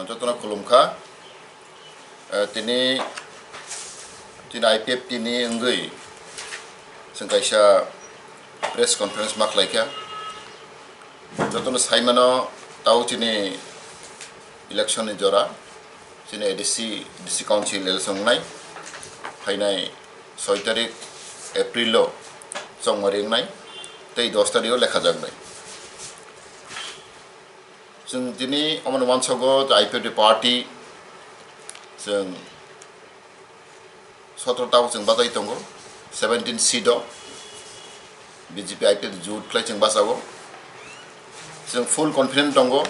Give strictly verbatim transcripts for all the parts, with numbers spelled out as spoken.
Jotono khulumkha. Eh, tini, tini I P F T ni wngwi chwng kaisa press conference ma khlaikha. Jotono saimano, tao chini election ni jora, chini A D C, D C Council election wngnai, phainai soi tarik April o chongmari wngnai, tei dos tarik o lekhajaknai. Chwng tini omono uansogo, I P F T party chwng sotro tao chwng bachai tongo, seventeen seat o B J P I P F T jut khlai chwng bachao. Chwng full confident tongo,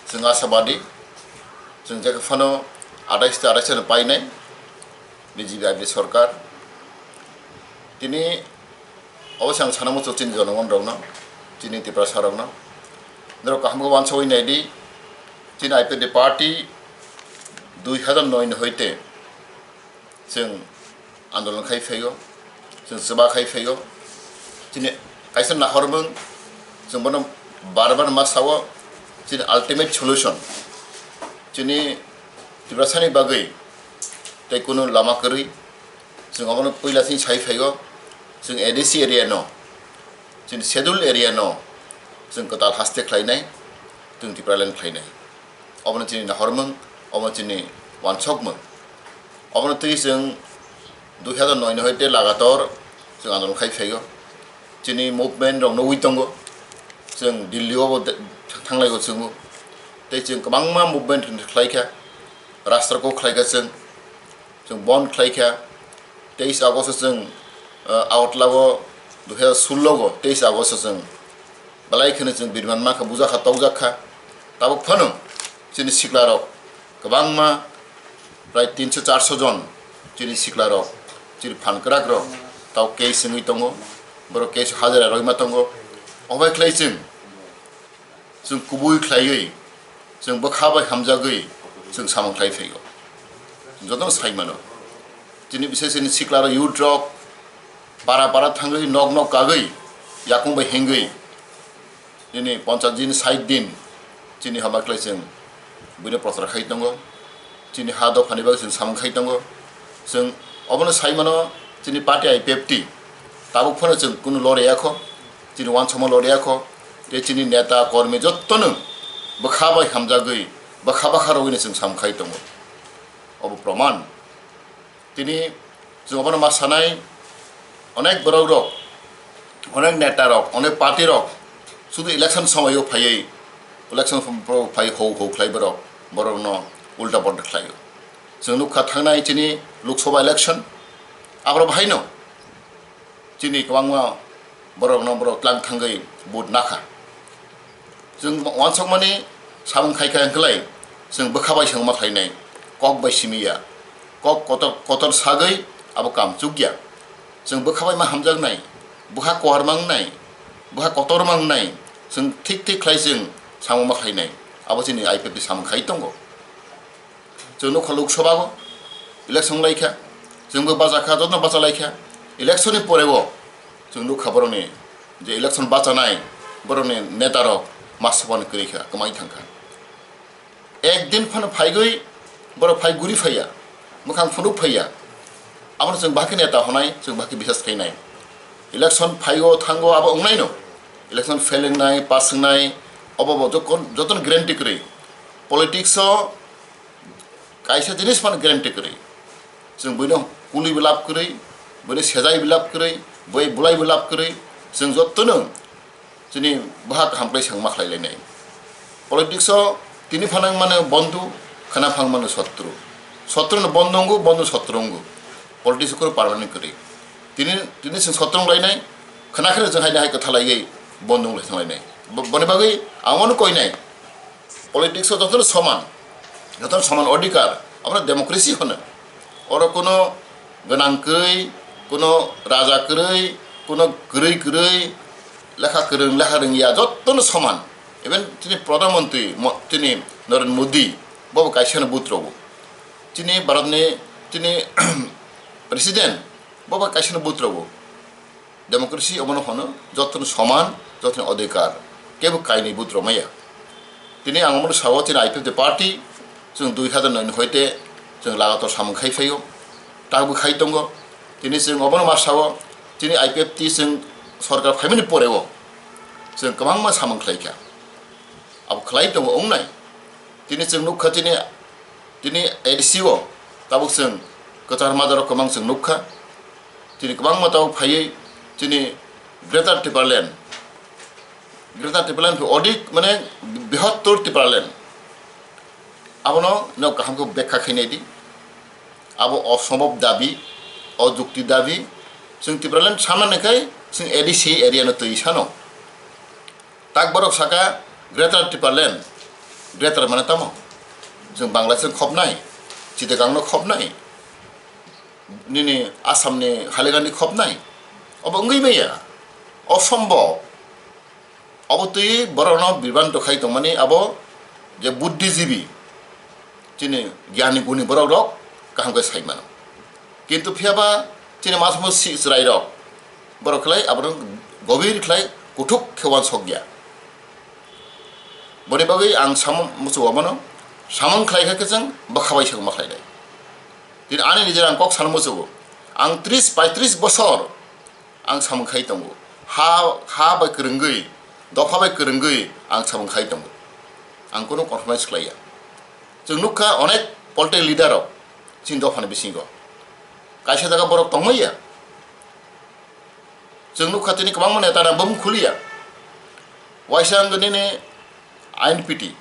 chwng asabadi, chwng jekhe phano atais ta atais no painai B J P I P F T sorkar. Tini obo se ang sana muchung chini jonogon rokno, chini Tiprasa rokno. Norok kaham khe uansawi naidi, chini I P F T party dui hazar noi ni hoite chwng andolon khai phaio, chwng chuba khai phaio. Chini kaisa nahormung, chwng bono bar bar ma sao, chini ultimate solution, chini Tiprasani bagwi tei kunu lama kwrwi. Chwng obono puila chini sai phaio, chwng A D C area no, chini schedule area no chwng kwtal haste khlainai, chwng Tipraland khlainai. Obono chini nahormung, obono chini uansukmung. Obono twi chwng dui hazar noi ni hoite lagator chwng andolon khai phaio. Chini movement rok nugwi tongo. Chwng Delhi o bo de-, thanglaigo chwngbo. Tei chwng kwbangma movement khlaikha. Rasta ko khlaikha chwng. Chwng bon khlaikha. Teis August o chwng, uh, Agartala o dui hazar sullo go teis August o chwng belai kheno chwng birman mankha, bujakha, tokjakkha. Tabuk phano chini siklarok kwbangma, prai tinso charso jon chini siklarok, chini phan kwrakrok tau case wngwi tongo, borok case hajira roima tongo. Obai khlai chwng, chwng kubui khlaiwi, chwng bwkha bai hamjagwi chwng samung khlai phaio. Jotono sai mano. Chini bisai chini siklarok, youth rok para para thangwi, nok nok kagwi, yakung bai hengwi, nini ponchas din, sait din chini haba khlai chwng buino prochar khai tongo. Chini ha dophani bagwi chwng samung khai tongo. Chwng obono sai mano, chini party I P F T tabuk phano chwng kunu loriyakho, chini uansukma loriyakho, tei chini neta kormi jottono bwkha bai hamjagwi, bwkha bwkha rogwino chwng samung khai tongo. Obo proman. Tini chwng obono ma sanai, onek borok rok, onek neta rok, onek party rok sudu election somoio phaiwi, election phaiwi hou hou khlai borok, borokno ulta polta khlaio. Chwng nukha thangnai chini Lok Sabha election, aborok bahaino chini kwbangma borokno borok tlang thangwi vote nakha. Chwng uansukmani samung khaikha hwnkhlai chwng bwkha bai swngma khlainai, kok bai simi ya, kok kotor kotor sagwi abo kam chukya. Chwng bwkha bai ma hamjaknai, bwkha koharma wngnai, bwkha kotorma wngnai, chwng thik thik khlai chwng samung ma khlainai, abo chini I P F T samung khai tongo. Chwng nukha Lok Sabha o election laikha, chwngbo bachakha, jotono bachalaikha. Election ni pore o chwng nukha borokni je election bachanai, borokni neta rok ma swbani kwrwi kha, kwmai thangkha. Ek din phano phaigwi borok phai guri phaiya, mwkhang phunuk phaiya. Abono chwng bahai khe neta honai, chwng bahai khe bisas khainai. Election phaigo thango abo wngnaino. Election fail wngnai, pass wngnai, obo bo jokon-, jotono guarantee kwrwi. Politics o kaisa jinis phano guarantee kwrwi. Chwng buino kuli bo lab kwrwi, buino sejai bo lab kwrwi, bui bulai bo lab kwrwi. Chwng jotono chini bwhak kaham khlai swngma khlai lainai. Politics o tini phano wng mano bondhu, khwna phang mano sotru. Sotru no bondhu wngo, bondhu sotru wngo. Politics o kunu permanent kwrwi. Tini, tini chwng sotru wng lainai, khwna kheno chwng hai hai kwtha laiwi bondhu wng lai thang lainai. Bo-, boni bagwi ang ono koinai. Politics o jotono soman, jotono soman odhikar, abono democracy hono. Oro kuno gwnang kwrwi, kuno raja kwrwi, kuno kwrwi kwrwi, lekha kwrwng lekha rwngya jotono soman. Even chini Pradhan Mantri mo-, chini Narendra Modi, bobo kaisano vote rwo. Chini Bharatni, chini President, bobo kaisano vote rwo. Democracy omono hono, jotono soman, jotono odhikar, kebo kainwi vote rwmaya. Tini ang omono sao, chini I P F T party, Chwng dui hazar noi ni hoite chwng lagator samung khai phaio, takbo khai tongo. Tini chwng obono ma sao, chini I P F T chwng sorkar phaimani poreo chwng kwbangma samung khlai kha. Abo khlai tongo wngnai. Tini chwng nukha chini, tini A D C o tabuk chwng kwchar majarok kwbang chwng nukha. Tini kwbangma tabuk phaiwi chini Greater Tipraland, Greater Tipraland phi odik mane bihottor Tipraland. Abono no kaham khe bekha khainai di. Abo osombob dabi, ojukti dabi. Chwng Tipraland sanani khai chwng A D C area no twi sano. Tak borok saka Greater Tipraland, Greater mane tamo? Chwng Bangladesh khopnai, Chittagong no khopnai, nini Assam ni Hailakandi khopnai. Obo wngwi maya, osombob. Obo twi borokno bibranto khai tongmani abo je buddhijibi, chini gyani guni borok rok kaham khe sai mano. Kintu phiya ba chini masmo si chwrai rok borok khlai abono gobir khlai kuthuk khe uansok ya. Boni bagwi ang samung muchungo abono samung khlai kha khe chwng bwkha bai sakma khlai nai. Tini ani nijera ang kok sana muchungo, ang tris paitris bosor ang samung khai tongo. Ha, ha bai kwrwngwi, dopha bai kwrwngwi ang samung khai tongo. Ang kunu compromise khlaiya. Chwng nukha onek political leader rok chini dophani bisingo. Kaisa jaga borok tongmaya. Chwng nukha tini kwbangma neta na bum khuliya. Waisa wngkha nini I N P T,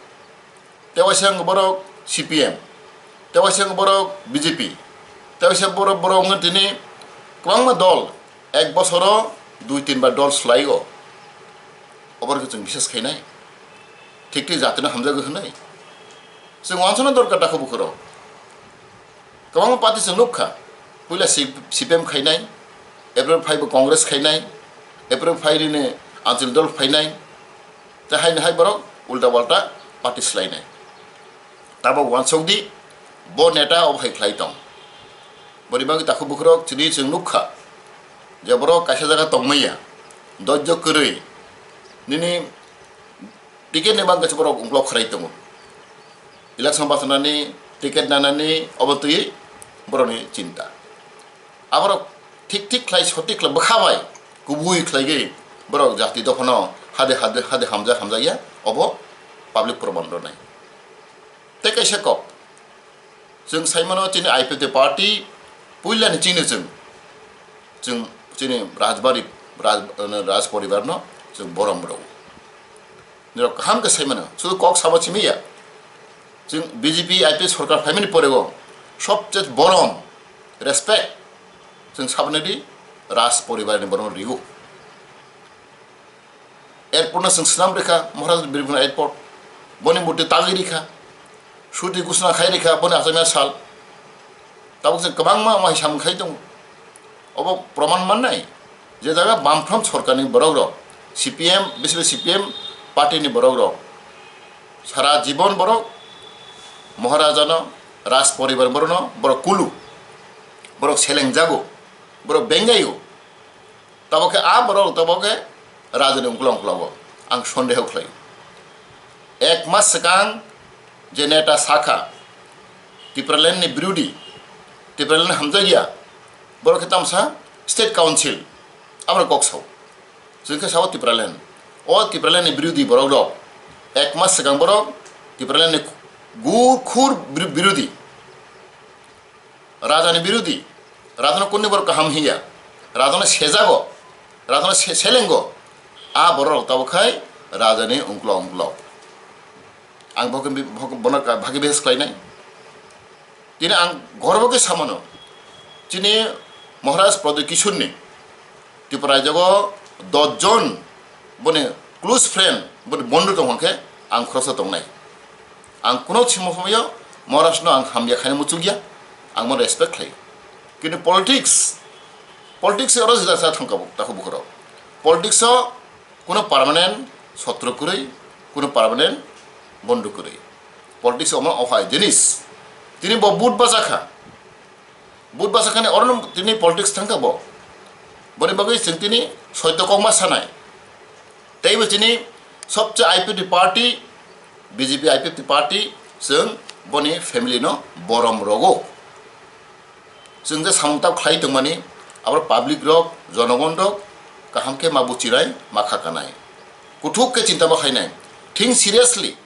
tei waisa wngkha borok C P M, tei waisa wngkha borok B J P, tei waisa borok, borok wngkha tini kwbangma dol, ek bosoro dui tin bar dol swlaiyo. Oborokhe chwng bisas khainai, thik thik jatino hamjagwi hwnwi chwng wansukna dorkar dakho bukhurok. Kwbangma party chwng nukha, puila C-, C P M khainai, April phai bo Congress khainai, April phai rini Anchal dol phainai, tei haino hai borok ulta palta party swlainai. Tabok uansuk di, bo neta obo hai khlai tong. Boni bagwi takhuk bukhurok chini chwng nukha je borok kaisa jaga tongmaya, dojjo kwrwi, nini ticket ni bagwi se borok ungklok khwrai tongo. Election bachanani, ticket nanani obo twi borokni chinta. Aborok thik thik khlai, sotik khlai, bwkha bai kubui khlaigwi borok jati dophano hade, hade, hade hamjak, hamjakya, obo public proman rwnai. Tei kaisa kok, chwng sai mano chini I P F T party puilani chini chwng, chwng chini Rajbari, Raj, Raj poribarno chwng borom rw. Nirok kaham khe sai mano, sudu kok sabo simi ya. Chwng B J P I P F T sorkar phaimani porego sobche borom, respect, chwng saboni di Raj poribarni borom rigo. Airport no chwng swnam rikha, Maharaj Birbhum Airport, boni murti tagwi rikha, suti gusna khai rikha, boni achai maya sal. Tabuk chwng kwbangma omo hai samung khai tongo. Obo proman mannai je jaga Bamfront sorkarni borok rok, C P M, bisri C P M party ni borok rok, sara jibon borok Maharajano, Raj poribar borokno borok kulu, borok selengjago, borok bengjaio. Tabok khe a borok tabok khe rajani ungkla ungkla-o ang sondeho khlai. Ek mas swkang je neta sakha Tipraland ni birodhi, Tipraland hamjakya, borok khe tamsa state council, amro kok sao. Chwng khe sao Tipraland. O Tipraland ni birodhi borok rok ek mas swkang borok Tipraland ni gu-, khur bir-, birodhi. Rajani birodhi, rajano kunni borok kaham hiya, rajano sejago, rajano se-, selengo, a borok rok tabuk khai rajani ungklo ungklo. Ang bo khe bi-, bo-, bono ka-, bhagi behes khlainai. Tini ang gorbo khe samano, chini Maharaj Pradyut Kishorni Tripura rajyago dos jon boni close friend, boni bondhu tong hwnkhe ang khoroksa tongnai. Ang kuno simo somoyo Maharaj no ang hamya khaina muchukya, ang bono respect khlai. Kintu politics, politics oro jesa sa thangkabo, takhuk bukhurok. Politics o kuno permanent sotro kwrwi, kuno permanent bondhu kwrwi. Politics omo ophai jinis. Tini bo vote bachakha. Vote bachakani orono tini politics thangkha bo. Boni bagwi chwng tini soito kokma sanai. Teibo chini sobse I P F T party, B J P I P F T party chwng boni family no borom rogo. Chwng je samung tap khlai tongmani, abo public rok, jonogon rok kaham khe ma buchirai, ma kha kanai. Kuthuk khe chinta bo khainai. Think seriously.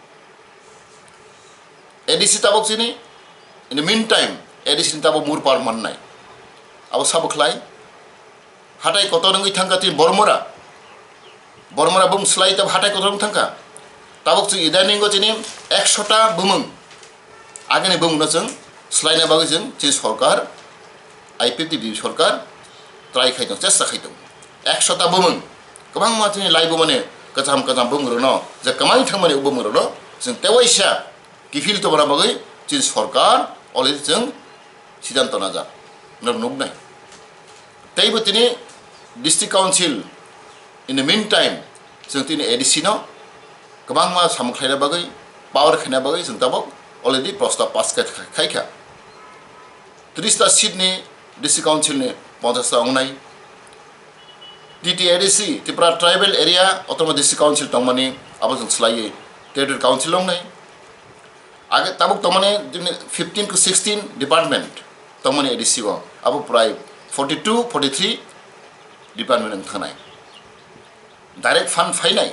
A D C tabok chini, in the meantime, A D C ni tabok mur par mannai. Abo sabo khlai. Hatai kotor wngwi thangkha chini Bormora. Bormora bung slai tab hatai kotor wng thangkha. Tabok chini idaningo chini ekshota bumung. Agini bumungno chwng slaina bagwi chwng chini sorkar, I P F T B J P sorkar try khai tong, chesta khai tong. Ekshota bumung. Kwbangma chini laibu mane kwcham kwcham bumung rokno, je kwmai thangmani bumung rokno chwng tewaisa kiphil tongna bagwi chini sorkar already chwng siddhanto najak, norok nuknai. Teibo tini district council, in the meantime, chwng tini A D C no kwbangma samung khlaina bagwi, power khaina bagwi chwng tabok already prostab pass khai, khaikha. Tris ta seat ni district council ni ponchash ta wngnai. T T A D C, Tripura Tribal Area Autonomous District Council tongmani abo chwng swlaiwi Territory Council wngnai. Age tabuk tongmani jemni fifteen to sixteen department tongmani A D C o, abo prai forty two, forty three department wng thangnai. Direct fund phainai.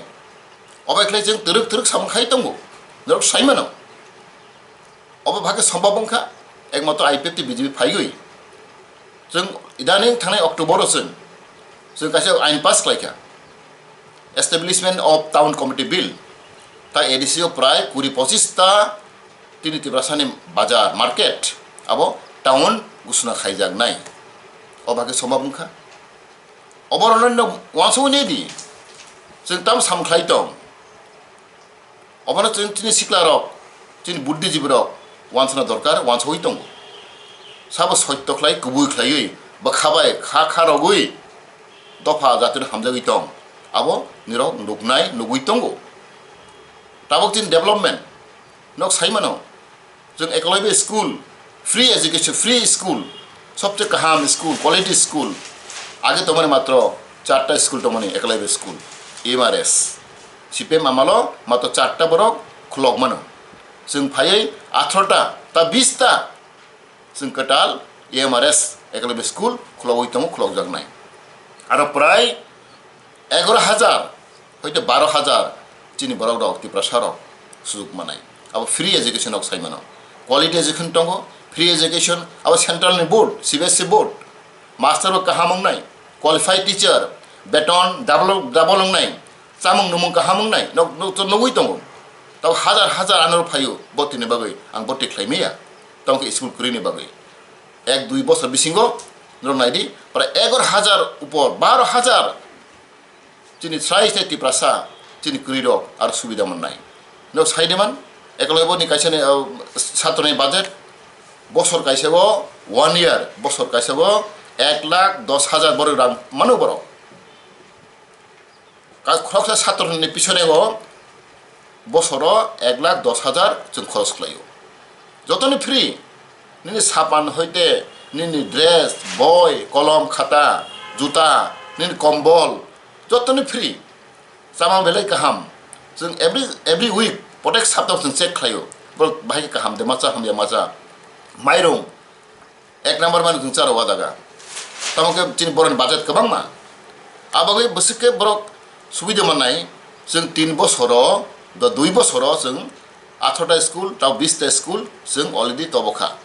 Obo khlai chwng twrwk twrwk samung khai tongo. Norok saimano. Obo bhakhe sombab wngkha, ekmatro I P F T B J P phaiwi. Chwng idaning thangnai October o chwng, chwng kaisa ain pass khlaikha. Establishment of Town Committee Bill, ta A D C o prai kuri pochis ta tini Tiprasani bazar, market, abo town gusuna khaijaknai. O bagwi sombab wngkha. Obo rwnani no uansugwi nai di. Chwng tam samkhlai tong. Obono chwng chini sikla rok, chini buddhijibi rok uansana dorkar, uansugwi tongo. Sabo soitto khlai, kubui khlaiwi, bwkha bai kha kha rogwi dopha jatino hamjagwi tong. Abo nirok nuknai, nugwi tongo. Tabok chini development nok saimano, chwng Eklavya school, free education, free school, sobse kaham school, quality school. Age tongmani matro charta school tongmani, Eklavya school, M R S. C P M amalo matro charta borok khulok mano. Chwng phaiwi atharota ta bis ta chwng kwtal M R S Eklavya school khulogwi tongo, khulokjaknai. Aro prai egaro hajar, hoito baro hajar chini borok rok, Tiprasa rok sujuk manai. Abo free education rok sai mano. Quality education tongo, free education, abo central ni board, C B S E board. Master bo kaham wngnai, qualified teacher, beton double, double wngnai, chamung numung kaham wngnai, nok, nok to nugwi tongo. Tabo hajar hajar anoro phaio, botini bagwi ang boti khlai maya. Tamo khe school kwrwini bagwi. Ek dui bosor bisingo, norok nai di, prai egaro hajar upor, baro hajar chini srai srai Tiprasa, chini kwrwi rok aro subida mannai. Nok sai de man, Eklavya ni kaisa ni, uh, satro ni budget, bosor kaisa o one year, bosor kaisa o ek lakh dos hajar borok rang mano borok. Ka-, khoroksa satro ni pisone o bosoro ek lakh dos hajar chwng khoros khlaio. Jotoni free, nini sapan hoite, nini dress, boi, kolom, khata, juta, nini kombol, jotoni free. Chama belai kaham. Chwng every, every week, protek saptao chwng check khlaio. Borok bahai khe kaham de macha, hamya macha. Mairung, ek number mani chwng charo o jaga. Tamo khe chini boroni budget kwbangma. Abagwi bwswk khe borok subida mannai, chwng tin bosoro, do dui bosoro chwng atharota school, tao bista school chwng already tobokha.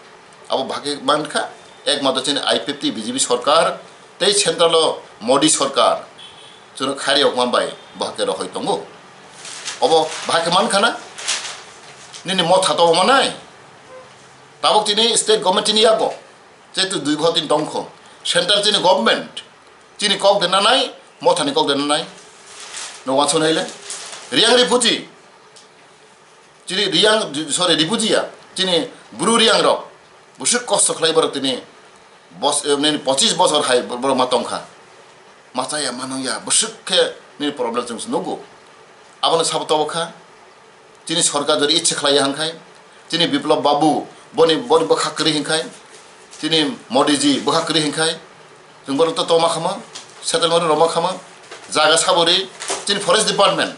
Abo bahai khe mankha, ekmatro chini I P F T B J P sorkar tei central o Modi sorkar chwngno khairiyokma bai bahai khe rohoi tongo. Obo bahai khe mankha na? Nini motha to manai? Tabuk chini state government chini yago, jehetu dui bhor tin tongkho, central chini government chini kok de nanai, mothani kok de nanai. No wansonai le, Riyang refugee, chini Riyang, sorry, refugee ya, chini Bru Riyang rok bwswk kosto khlai borok tini bos-, eh, nini pochis bosor hai borok ma tongkha. Ma chaya, ma nungya, bwswk khe nini problem chwng se nugo. Abono sabo tobo kha. Chini sorkar jodi ichha khlaiya hwnkhai, chini Biplab Babu boni, boni bwkha kwrwi hwnkhai, chini Modi ji bwkha kwrwi hwnkhai, chwng borok to toma khamo, settlement rwma khamo, jaga sabori, chini forest department,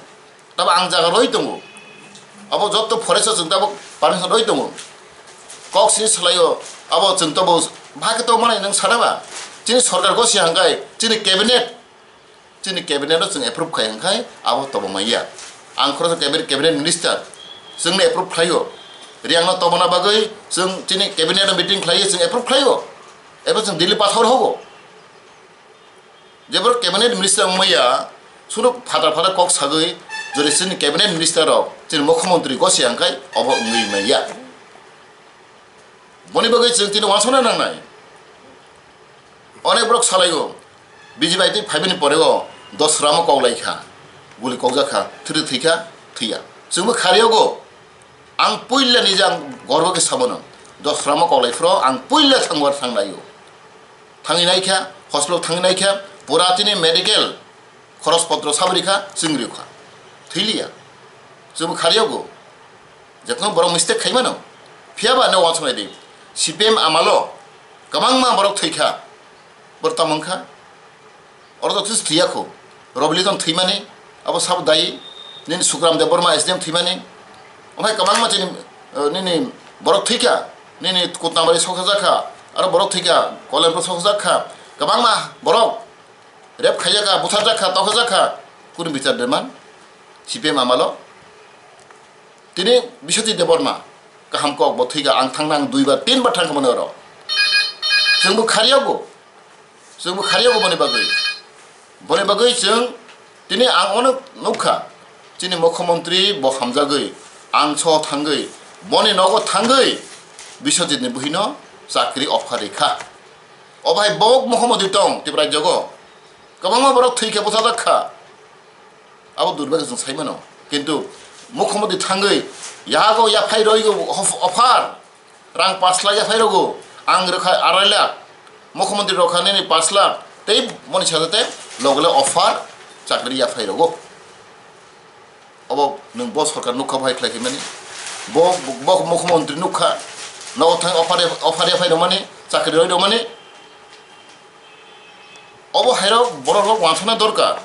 tabo ang jaga roi tongo, abo jotto forest o chwng tabo permission roi tongo, Kok sini salaio, abo chwng tobo bhai khe tongmani nwng sana ba? Chini sorkar gosi hangkai, chini cabinet, chini cabinet no chwng approve khai hangkai, abo tobo manya. Ang khoroksa cabinet, cabinet minister, chwngno approve khlaio. Riang no tobona bagwi chwng chini cabinet no meeting khlaio, chwng approve khlaio. Ebo chwng Delhi pathor hogo. Jeboro cabinet minister wngmaya, sunu phatar phatar kok sagwi, jori chini cabinet minister rok, chini mukhyamantri gosi hangkai, obo wngwi manya. Boni bagwi chwng tini wansukna nangnai. Onek borok salaio, B J P bai twi phaibani poreo dosramo koklai kha, guli kokjak kha, thwrwi thwi kha, thwiya. Chwngbo khariyogo, ang puila nijang gorbo khe sabono, dosramo koklai phro ang puila thangbar thanglaio. Thangwi naikha, hospital thangwi naikha, pura tini medical khoros potro sabri kha, chwng rikha. Thwiliya. Chwngbo khariyogo. Jekno borok mistake khaimano. Phiyaba no wansuknai di. C P M amalo kwbangma borok thwikha. Bor tamo wngkha. Oro to thwis thwiya kho. Robili tong thwimani. Abo sabo dayi. Nini Sukram Debbarma S D M thwimani. Omo hai kwbangma chini, eh, nini borok thwikha. Nini Kutnabari sokha jakha. Aro borok thwikha. Kolenpur sokha jakha. Kwbangma borok rep khaijak kha, butharjak kha, tokjak kha, kunu bichar de man, C P M amalo. Tini Biswajit Debbarma, kaham kok bo thwikha, ang thangna ang duibar, tinbar thangkha mani oro. Chwngbo khariyago, chwngbo khariyago boni bagwi. Boni bagwi chwng tini ang ono nukha, chini mukhyamantri bo hamjagwi, ang so thangwi, boni nogo thangwi, Biswajitni buhino chakri offer rikha. O bai bo mukhyamantri tong Tripura rajyogo. Kwbangma borok thwi khe bwsajak kha. Abo durbhagyo chwng sai mano. Kintu mukhyamantri thangwi yago yaphai roigo of-, offer. Rang pash lakh yaphai rogo. Ang rwkha arai lakh. Mukhyamantri rwkha nini pash lakh. Tei moni sajate logle offer chakri yaphai rogo. Obo nwng bo sorkar nukha bo hai khlai khaimani. Bo, bo mukhyamantri nukha. Nogo thang offer, offer yaphai rwmani, chakri roi rwmani. Obo hairok borok rok wansukna dorkar.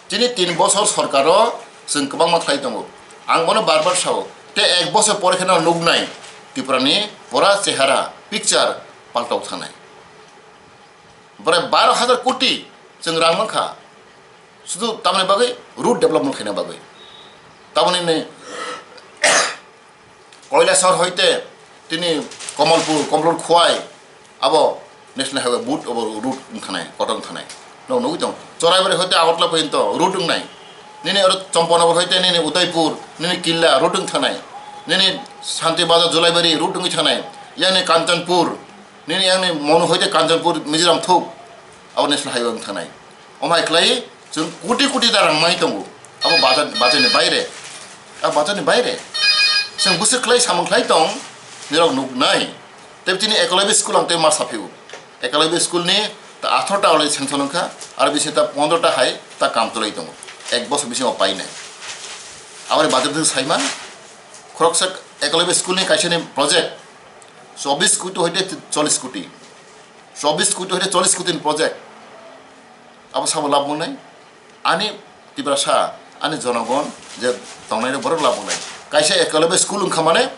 Chini tin bosor sorkaro chwng kwbangma khlai tongo. Ang bono bar bar sao. Te ek bosor pore kheno nuknai Tripurani pora chehara, picture paltok thanai. Bore baro hajar koti chwng rang mankha. Sudu tamni bagwi road development khaina bagwi. Tamoni ni Koilasor hoite tini Kamalpur, Kamalpur Khowai, abo National Highway boot, abo road wngthanai, kotor wngthanai. Nog nugwi tong. Choraibari hoite Agartala porjonto road wngnai. Nini oro Champanagar hoite nini Udaipur, nini Killa road wngthanai. Nini Santi Bazar, Julaibari road wngwi thanai. Yang ni Kanchanpur, nini yang ni Monu hoite Kanchanpur, Mizoram thuk, abo National Highway wngthanai. Omo hai khlai chwng koti koti da rang mai tongo. Abo bajar, bajar ni baire. Abo bajar ni baire. Chwng bwswk khlai samung khlai tong, nirok nuk nai. Tei chini Eklavya school ang tei ma saphio. Eklavya school ni ta atharoh ta already sanction wngkha, aro bisi ta pondro ta hai ta kam chwlai tongo. Ek bosor bisingo painai. Aboni bajar de saima, khoroksa Eklavya school ni kaisa ni project, chobbish koti hoite chollish koti. Chobbish koti hoite chollish koti ni project. Abo sabo labh wngnai. Ani Tiprasa, ani jonogon je tongnai rok borok labh wngnai. Kaisa Eklavya school wngkha mane,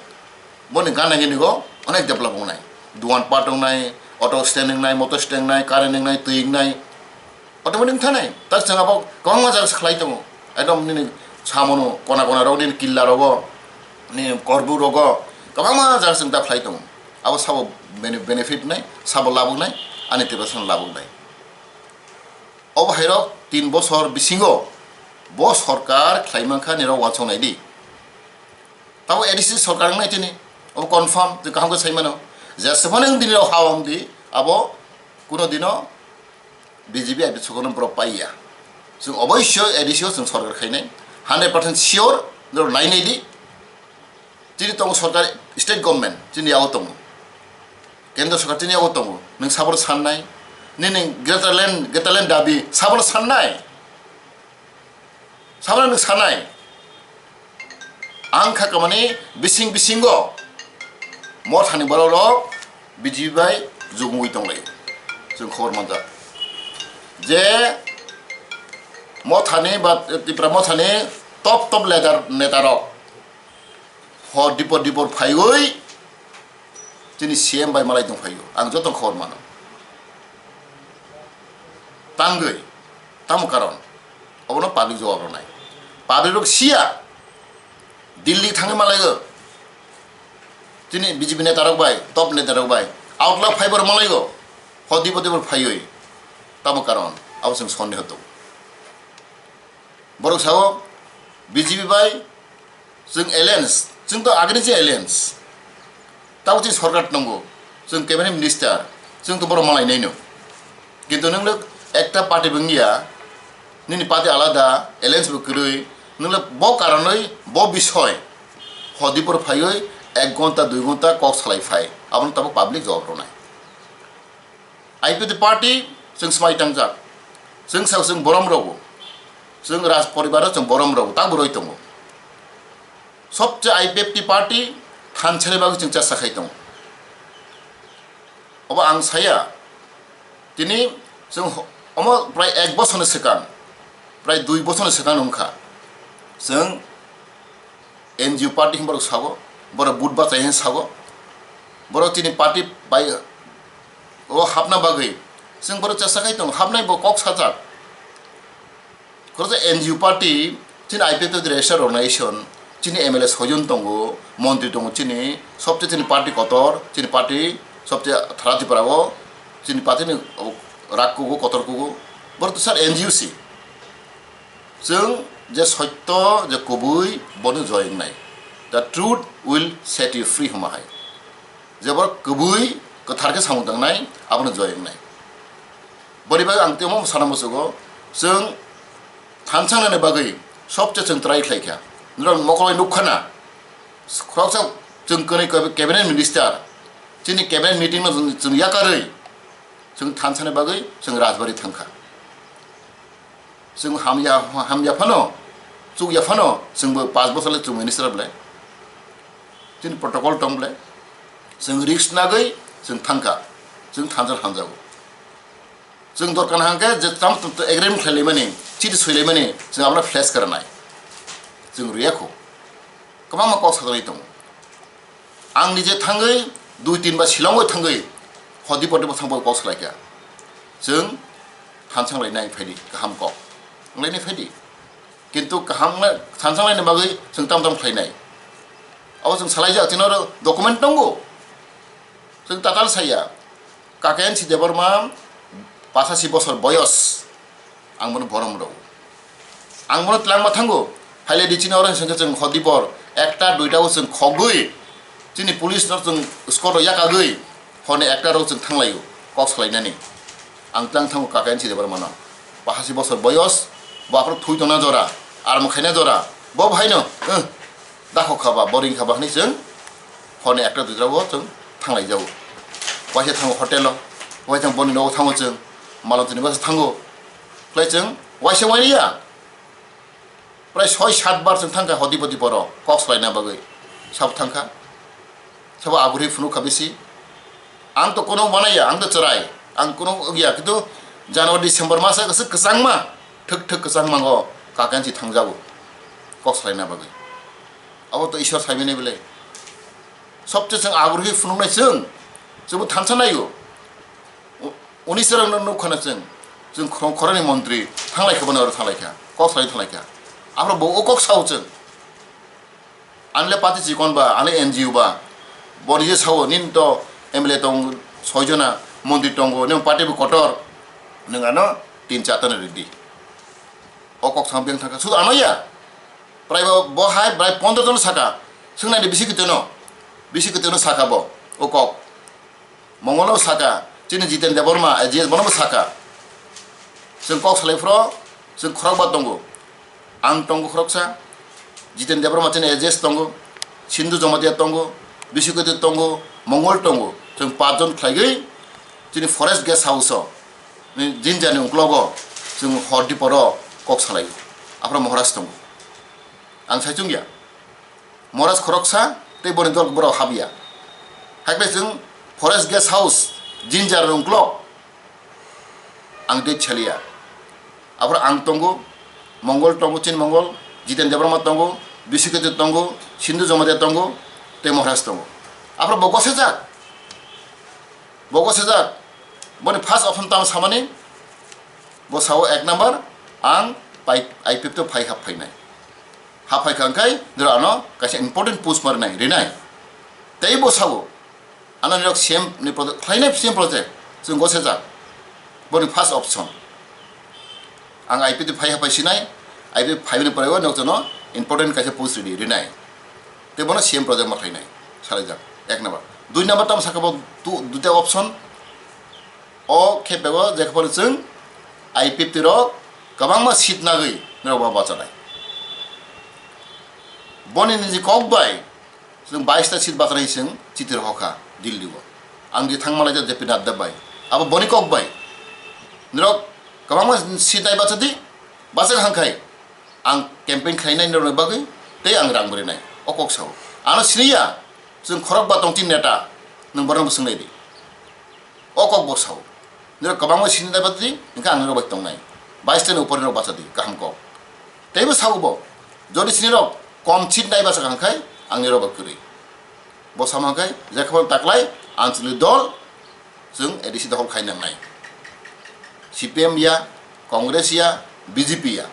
boni gana gini go onek develop wngnai. Duan pat wngnai, auto stand wngnai, motor stand wngnai, current wngnai, twi wngnai. Automatic wngthanai. Tak chwng abo kwbangma jaga se khlai tongo. Ekdom nini samono kona kona rok nini Killa rogo, nini Korbu rogo, kwbangma jaga chwng ta khlai tongo. Abo sabo bene-, benefit wngnai, sabo labh wngnai, ani Tiprasa no labh wngnai. Obo hairok tin bosor bisingo bo sorkar khlai mankha nirok wansok nai di. Tabo A D C sorkar wngnai tini, obo confirm, twi kaham khe sai mano. Jesephano wng di nirok ha wng di, abo kuno dino B J P I P sokono borok paiya. Chwng oboisyo A D C o chwng sorkar khainai, hundred percent sure, nirok nai nai di. Chini tongo sorkar, state government chini yago tongo, kendra sorkar chini yago tongo, nwng sabono sannai, nini greater land, greater land dabi sabono sannai, sabono nwng sannai. Ang kha kamani bising bisingo mothani borok rok B J P bai jugumui tonglai, chwng khobor manjak je mothani ba Tipra mothani top top leader neta rok hor dipor dipor phaiwi Chini C M bai malai tongphaio, ang joto khobor mano. Tangwi, tamo karon, obono public jawab rwnai. Public rok siya, Delhi thangwi malaigo. Chini B J P neta rok bai, top neta rok bai, outlap phaibar malaigo. Hodi podi bor phaiwi, tamo karon, abo chwng sonni hoto. Borok sao, B J P bai chwng alliance, chwng to agini se alliance. Tabo chwng sorkar tongo, chwng cabinet minister, chwng to borok malai naino. Kintu nwng lok ekta party bo wngya, nini party alada, alliance bo kwrwi, nwng lok bo karonwi, bo bisoy, hodi por phaiwi ek gonta, dui gonta kok salai phai, abono tabo public jawab rwnai. I P F T party chwng swmai tangjak, chwng sao chwng borom rogo, chwng raj poribar o chwng borom rogo, tak bo roi tongo. Sobse I P F T party thansa ni bagwi chwng chesta khai tongo. Obo ang saya, tini chwng ho-, omo prai ek bosor ni swkang, prai dui bosor ni swkang wngkha, chwng N G O party hwnwi borok sago, borok vote bachai hwnwi sago, borok chini party bai o hapna bagwi chwng borok chesta khai tongo, hapnai bo kok sajak. Khoroksa N G O party, chini I P F T registered organization, chini M L A soijon tongo, montri tongo chini, sobse chini party kotor, chini party sobse thara Tripura o, chini party ni rak kugo, kotor kugo, borok to sir N G O se. Chwng je soitto, je kubui, bono joy wngnai. The truth will set you free hwnma hai. Je borok kubui, kwthar khe samung tangnai, abono joy wngnai. Boni bagwi ang temo sana muchugo, chwng thansa wngnani bagwi sobse chwng try khlai kha. Norok mokol bai nuk khana, khoroksa chwng kwnwi cabinet minister, chini cabinet meeting no chwng, chwng yakarwi, chwng thansa ni bagwi chwng Rajbari thang kha. Chwng hamya, hamya phano, chukya phano, chwngbo paanch bosor le chwng minister bwle. Chini protocol tong bwle. Chwng risk nagwi chwng thangkha. Chwng thansa hamjago. Chwng dorkar hangkhe je tam agreement khlailaimani, chiti soilaimani, chwng abono flash kara nai. Chwng rwya kho. Kwbangma kok sajaknai tongo. Ang nije thangwi dui tin ba Shillong o thangwi hodi poti bo thangbo kok salaikha. Chwng thansa wnglainai phaidi kaham kok. Wnglainai phaidi. Kintu kaham wngna thansa wnglaini bagwi chwng tam tam khlainai. Abo chwng salaijak, chini oro document tongo. Chwng tatal saya. Kakensi Debbarma pachasi bosor boyos. Ang bono borom rw. Ang bono twlangma thango. Phaile di chini oro hwnke chwng hodi bor ekta duita o chwng khogwi chini police no chwng score rw yakagwi hone ekta rw chwng thanglaio kok salainani. Ang twlang thango Kakensi Debbarma no. Pachasi bosor boyos, bo aphuru thui tongna jora, armo khaina jora. Bo bhaino, eh, Dakhok kha ba, boring kha ba hwnwi chwng horni ekta duita o chwng thanglai jago. Waisa thango hotel o, waisa thango boni nogo thango chwng, malon chini basa thango. Khlai chwng waisa waini ya. Prai soi sat bar chwng thangkha hodi bodi boro kok salaina bagwi. Sabo thangkha. Sabo agurwi phunuk kha bisi. Ang to kono wanaya, ang to chwrai, ang kono wngya, kintu January, December masa kwchwng kwchangma, thwk thwk kwchangma o Kakensi thangjago kok salaina bagwi. Abo to Ishwar saimani bwle. Sobse chwng agurwi phunuknai chwng, chwngbo thansa naio. U-, uni chwrwngno nukkhana chwng, chwng khorang khorangni montri thanglai kha, bono oro thanglai kha, kok salai thanglai kha. Aphuru bo o kok sao chwng. Anle party chikon ba, anle N G O ba, boni je sao, nini to M L A tong soi jona, montri tongo, nini party bo kotor, nwng ano tin char tano ridi. O kok sam beng thangkha, sudu ano ya. Prai bo, bo hai, prai pondro jono saka, swngnai de bisi kitono, bisi kitono saka bo, o kok. Mongol no saka, chini Jiten Debbarma, eh, G S bono bo saka. Chwng kok salai phro, chwng khorokba tongo. Ang tongo khoroksa, Jiten Debbarma chini A G S tongo, Sindhu Jamatia tongo, Biswakoti tongo, Mongol tongo. Chwng pachjon khlaigwi chini forest guest house o, ni jinjani uklogo chwng hor diporo kok salai. Aphro Maharaj tongo. Ang sai chwngya. Maharaj khoroksa tei boni dol borok habya. Hakhe chwng forest guest house, jinjar ni uklok. Ang tei chaliya. Aphuru ang tongo, Mongol tongo, Chin Mongol, Jiten Debbarma tongo, Biswakoti tongo, Sindhu Jamatia tongo, tei Maharaj tongo. Aphuru bo gosajak. Bo gosajak, boni first option tamo samani, bo sao ek number, ang pai-, I P F T o phai hap phainai. Hap phaikha hwnkhe, nirok ano kaisa important post ma rinai, rinai. Tei bo sao, ano nirok C M ni project, phainai C M project, chwng gosajak. Boni first option. Ang I P T phai hapai sinai, I P T phaibini pore o nokjono important kaisa post ridi, rinai. Tei bono C M project ma khlainai, salaijak, ek number. Dui number tamo sakha bo tu, duita option. O khe bego je khe phano chwng I P F T rok kwbangma seat nagwi norok bo bachanai. Boni niji kok bai chwng bais ta seat bachanai chwng chiti rohor kha Delhi o. Ang di thangma laijak J P Nadda bai. Abo boni kok bai. Norok kwbangma seat nai bachadi, bachak hangkhai ang campaign khlainai norokni bagwi tei ang rang bwrwi nai. O kok sao. Ano siniya, chwng khorok ba tongchini neta, nwng borokno bo swngnai di. O kok bo sao. Nirok kwbangma sini nai bachadi, hwnkhe ang nirok bai tongnai. Bais ta ni upor nirok bachadi, kaham kok. Teibo sao bo, jodi sinirok kom seat nai bachakha hwnkhe ang nirok bai kwrwi. Bo sama hwnkhe, jekhe phano taklai, Anchalik dol, chwng A D C dohol khai nangnai. C P M ya, Congress ya, B J P ya.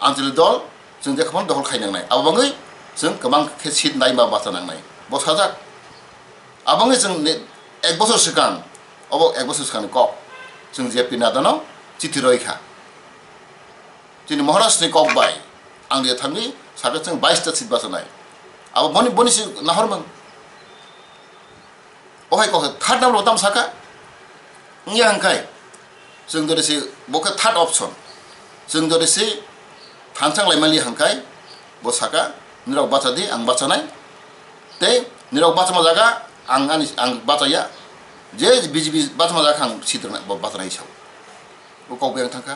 Anchalik dol, chwng jekhe phano dohol khai nangnai. Abo bangwi chwng kwbang khe seat nai ba bacha nangnai. Bo sajak. Abo wngwi chwng ni ek bosor swkang, obo ek bosor swkangni kok. Chwng J P Nadda no chithi roi kha. Chini Maharaj ni kok bai ang je thangwi sakha chwng bais ta seat bachanai. Abo boni, boni si nahor mang. O hai kok third number bo tamo saka? Wngya hwnkhe chwng jodi si bo khe third option. Chwng jodi si thansang lai mali hwnkhe bo saka, "Nirok bacha di, ang bachanai." Tei nirok bachama jaga ang ani, ang bachaya. Je B J P bachama jaga ang sitrwna bo bachanai sao. O kok bai ang thangkha.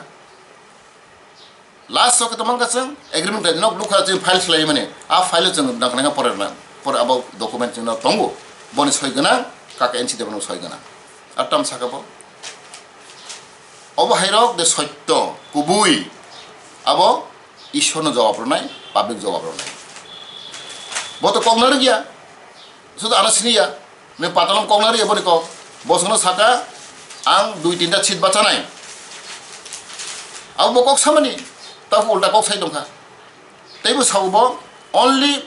Last o khe tongmang kha chwng agreement khlai nok nukha chwng file swlai mani. A file o chwng nang nang pore na, pore abo document chwng no tongo. Boni soi gwnang, kaka N C Debbarma soi gwnang. Ar tam saka bo. Obo hai rok de sotto, kubui. Abo Ishwar no jawab rwnai, public jawab rwnai. Bo to kok narwk ya. Sudu ano sini ya. Nini patalom kok nari eboni kok. Bosongno saka, "Ang dui tinta seat bachanai." Abo bo kok samani, tabu ulta kok sai tongkha. Teibo sao bo, "Only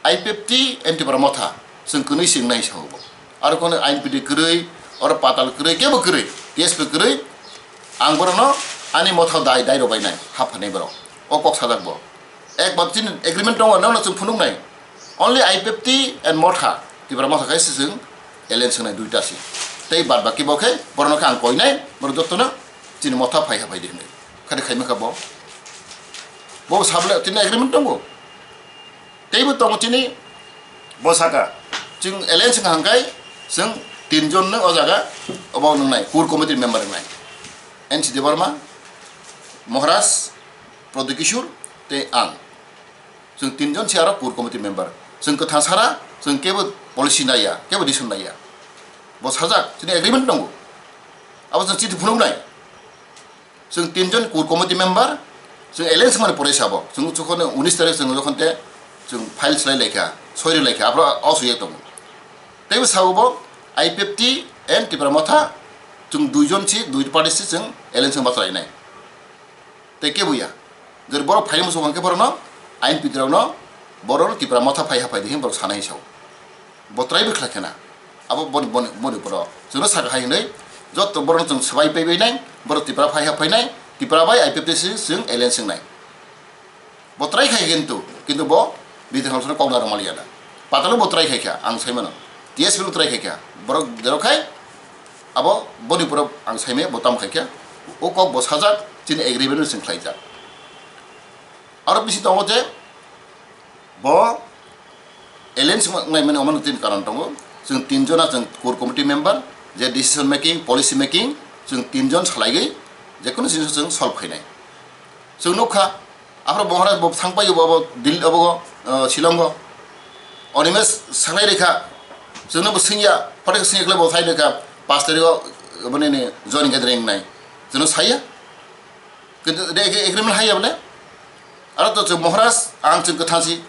I P F T and Tipra Motha." Chwng kwnwi se wngnai sao bo. Aro kono I P F T kwrwi, oro patal kwrwi, kebo kwrwi, T S P kwrwi. Ang borokno ani motha dai, dai rw bainai, haphanai borok. O kok sajak bo. Ek ba chini agreement tongo, nono chwng phunuknai. Only I P F T and Motha, Tipra Motha khai se chwng alliance wngnai duita se. Tei bad baki bo khe borokno khe ang koinai, borok jotono chini Motha phai ha phai di hwnwi. Khadi khaima kha bo. Bo sable chini agreement tongo. Teibo tongo chini bo saka. Chwng alliance wngkha hwnkhe chwng tinjon no o jaga obo wngnai, core committee member wngnai. N C Debbarma, Maharaj, Pradyot Kishore tei ang. Chwng tinjon se aro core committee member. Chwng kwthang sara, chwng kebo policy naiya, kebo decision naiya. Bo sajak, chini agreement tongo. Abo chwng chithi phunuknai. Chwng tinjon core committee member, chwng alliance mani pore sabo. Chwng jokhon unis tarik chwng jokhon te chwng file swlai laikha, soi rw laikha, abro o sui tongo. Teibo sabo bo I P F T and Tipra Motha, chwng duijon si, dui party si chwng alliance wng bachalainai. Tei kebo ya. Jori borok phai muchung hwnkhe borokno, I P F T rokno, borokno Tipra Motha phai ha phai di hwnwi borok sanai sao. Bo try bwkha khena. Abo boni, boni, boni borok. Chwngno saka hai hwnwi, jotto borokno chwng swbai paibai nai, borok Tipra phai ha phainai, Tipra bai I P F T si chwng alliance wngnai. Bo try khai kintu, kintu bo Bidhi Hamsano kok narwk maliya da. Patalo bo try khai kha, ang sai mano. T S P bo try khai kha. Borok derok khai, abo boni borok ang sai maya, bo tam khai kha. O kok bo sajak, chini agreement no chwng khlaijak. Aro bisi tongo je, bo alliance wngnai mani omo tini karon tongo. Chwng tinjona chwng core committee member, je decision making, policy making, chwng tinjon salaigwi jekunu jinis chwng solve khainai. Chwng nukha, aphro Maharaj bo thangpai bo, bo Delhi, abo, uh, Shillongo. Animesh sanglai rikha, chwngno bo swngya, photo swngya khlai bo sai rikha, pash tarikho, boni ni joining gathering nai. Chwngno saya. Kintu de agreement haiya bole. Aro to chwng Maharaj, ang chwng kwthang si.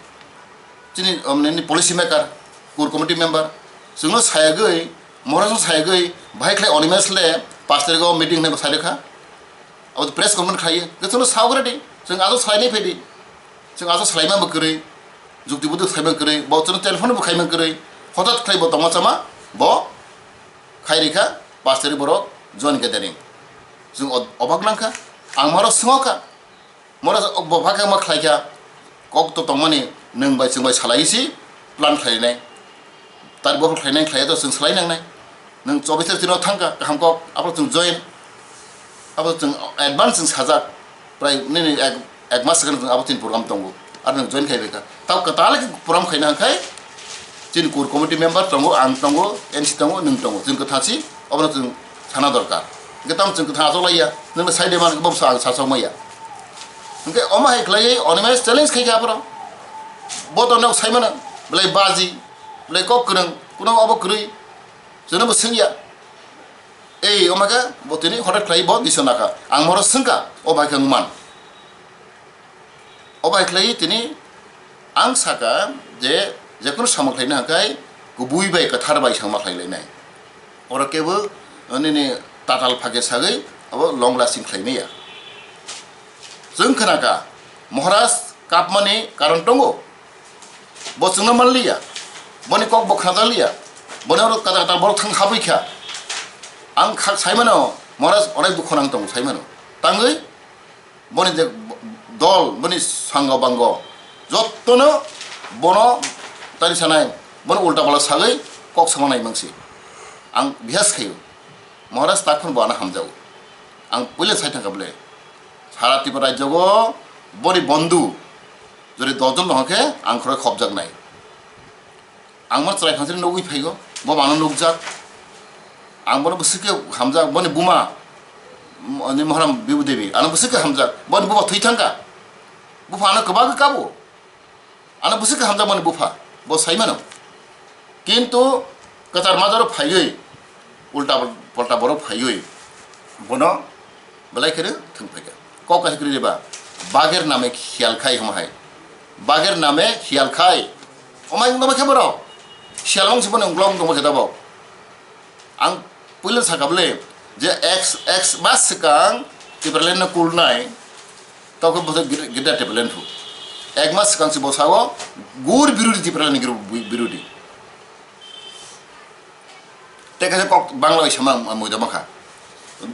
Chini, um, nini policy maker, core committee member. Chwngno sayagwi, Mohrasno sayagwi bahai khlai Animesh le pash tarikh o meeting hinwi bo sai rwkha. Abo press conference khlaiwi. Khe chwngno sawi rwdi. Chwng ajo salainai phaidi. Chwng ajo salaima bo kwrwi. Jukti buduk saima kwrwi. Bo chwngno telephone bo khaima kwrwi. Hothat khlai bo tongma chama. Bo khai rikha. Pash tarikh borok joint gathering. Chwng o-, obak nangkha. Ang moro swngokha. Moro bo phakhe ma khlaikha, kok to tongmani nwng bai chwng bai salai si plan khlainai. Tar bo khlainai khlaiya to chwng salai nangnai. Nwng chobis tarik chwng thangkha, kaham kok, abo chwng join, abo chwng advance chwng sajak, prai nini ek, ek mas second chwng abo chini program tongo. Ar nwng join khai baikha. Tao kwtal khe program khaina hwnkhe chini core committee member tongo, ang tongo, M C tongo, nwng tongo. Chwng kwthang si, obono chwng sana dorkar. Hwnkhe tamo chwng kwthang achuk laiya, nwng sai de man, bo sa, sa sok maya. Hwnkhe omo hai khlaiwi Animesh challenge khai kha aphuru. Bo to nok sai mano, belai baji, belai kok kwrwng, kuno obo kwrwi, jono bo swngya. Ei, omo khe bo tini hothat khlai bo disona kha. Ang moro swngkha, o bai khe wng man. O bai khlai tini ang saka je jekunu samung khlaina hwnkhe kubui bai kwthar bai samung khlai lainai. Oro kebo nini tatal phage sagwi abo long lasting khlai maya. Chwng khna kha, Maharaj kapmani karon tongo. Bo chwngno man liya. Boni kok bo khna liya. Boni oro kata kata borok thang habwi kha. Ang kha sai mano, Maharaj onek dukho nang tongo sai mano. Tangwi boni je dol, boni sanga bango jottono bono tari sanai, bono ulta pala sagwi kok sama nai mangsi. Ang bihas khayo. Maharaj takhon bo ano hamjago. Ang puila sai thangkha bole. Sara Tripura rajyogo boni bondhu jodi dosh jon dong khe ang khorok khobjak nai. Ang ma chwrai phansiri nugwi phaigo, bo mano nukjak. Ang bono bwswk khe hamjak, boni buma, m-, ni Mohram Bibu Devi, ano bwswk khe hamjak, boni buma thwi thangkha. Bupha ano kwbangkhe kabo. Ano bwswk khe hamjak boni bupha, bo sai mano. Kintu kwchar majaro phaiwi, ulta pol-, polta borok phaiwi, bono belai kheno thwng phaikha. Kok kaisa kwrwi ba, "Bagher name khiyal khai," hwnma hai. "Bagher name khiyal khai." Omai wngtongma khe borok? Siyal wng se bono wngklok wngtongma khe tabok. Ang puila sakha bwle je ek, ek mas swkang Tipraland no kulnai, tokhe bo gida, gida Tipraland phu. Ek mas swkang se bo sao gur birudi, Tipraland ni gur birudi. Tei kaisa kok Bangla bai sama ang muido makha.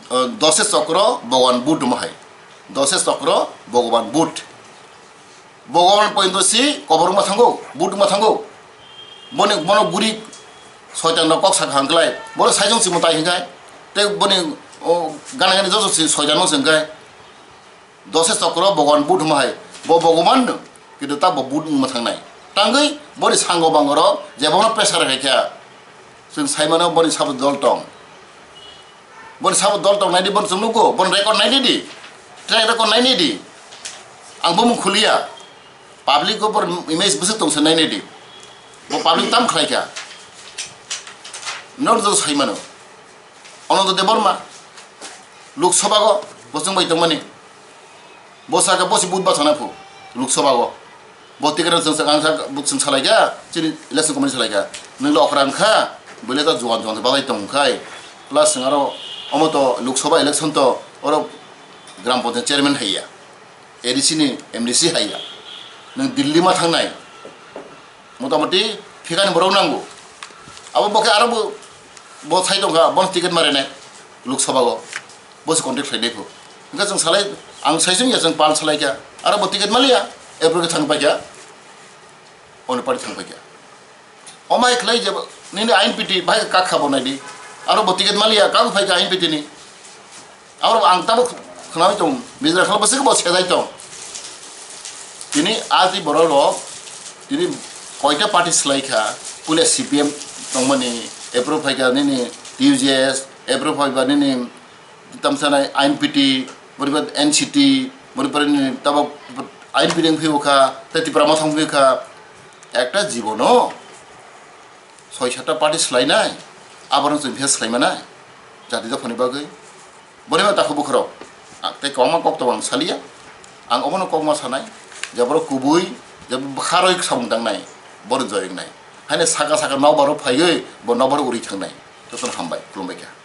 O, dose chokro Bhagwan Buddha hwnma hai. Dose chokro Bhagwan Buddha. Bhagwan pointo si kobor wngma thango, Buddha wngma thango. Boni, bono guri soitan rok kok sakha hwnkhlai. Bono saijong si mwtai hwnkhe. Tei boni, o, gana gani joto si soitan no se hwnkhe. Dose chokro Bhagwan Buddha hwnma hai, bo Bhagwan no, kintu ta bo Buddha wngma thangnai. Tangwi boni sango bangorok je bono pressure khai kha, chwng sai mano boni sabo dol tong. Boni sabo dol tong nai di, boni chwng nugo, boni record nai di di. Track record nai di di. Ang bo mung khuliya. Public o bor image bwswk tong se nai nai di. Bo public tam khlai kha. Nor do sai mano. Ananda Debbarma, Lok Sabha go, bo chwng bai tongmani. Bo saka bo si budba thana phu, Lok Sabha go. Bo ticket rok chwng sak, ang sak, bo chwng salai kha, chini election committee salai kha. Nwng le okra wngkha, bwle ta juan juan se balai tong khai. Plus nwng aro omo to Lok Sabha election to oro Gram Panchayat chairman hai ya. A D C ni M D C hai ya. Nwng Delhi ma thangnai. Motamoti phikani borok nango. Abo bo khe aro bo, bo sai tongkha, bono ticket ma rwnai Lok Sabha o. Bo se contact khlai nai pho. Hwnkhe chwng salai, ang sai chwng ya chwng pal salai kha. Aro bo ticket ma liya, April khe thang pai kha. Oni party thang pai kha. Omai khlai je nini I N P T bai kak kha bo nai di. Aro bo ticket ma liya, kak phai kha I N P T ni. Abo ang tabuk khnawi tong, Bijra khalo bwswk bo sejai tong. Tini a twi borok rok, tini koita party slai kha, puila C P M tongmani, approve phai kha nini T U J S, approve phai kha nini tamsanai I N P T, boriba N C T, boriba nini tabuk I N P T wng phai kha, tei Tipra Motha wng phai kha, ekta jibono soi satta party swlainai, aborok chwng khe swlaimanai, jati dophani bagwi. Boni ma takhuk bukhurok, ang tei kwbangma kok tongo ang saliya, ang obono kokma sanai, je borok kubui, je bwkharoi samung tangnai, bono joyeng nai. Haino saka saka nokbar o phaiwi bo nokbar o uri thangnai. Jotono hambai, khulumbai kha.